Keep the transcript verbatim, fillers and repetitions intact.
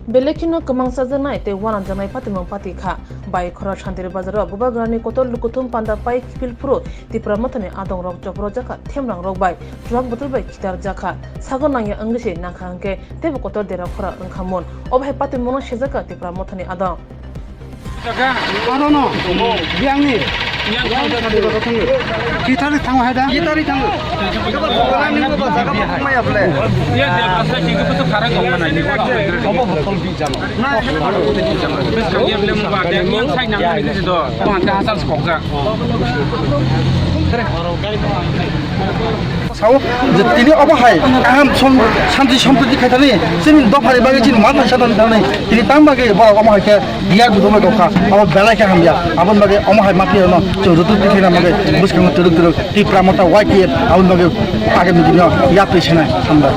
Belai kheno kwmang chajaknai tei uanajaknai patimung pati kha. Bai khora Santiri Bazaro Bubagrani kotor lukuthum panda pai kiphil phuru Tipra Mothani adongrok chopro jakha themrangrok bai truck bottle bai khitar jakha. Sago nangya wngwi se nangkha hwnkhe teibo kotor dera khora wngkha mun. Obo hai patimungno sejakha Tipra Mothani adong. Arono, biyangni. Kitari thango hai da? Kitari thango. Maya ble. Sao je tini obo hai kaham som-, santi sompriti khaitani chini dophani bagwi chini mathai satani thangnai tini tang bagwi borok omo hai khe biya dudo mai kokha abo belai khe hamya aboni bagwi omo hai mafia no chwng rutuk tikhaina bagwi bwskango turuk turuk Tipra Motha Y T F aboni bagwi agami dino yapri sena hamda.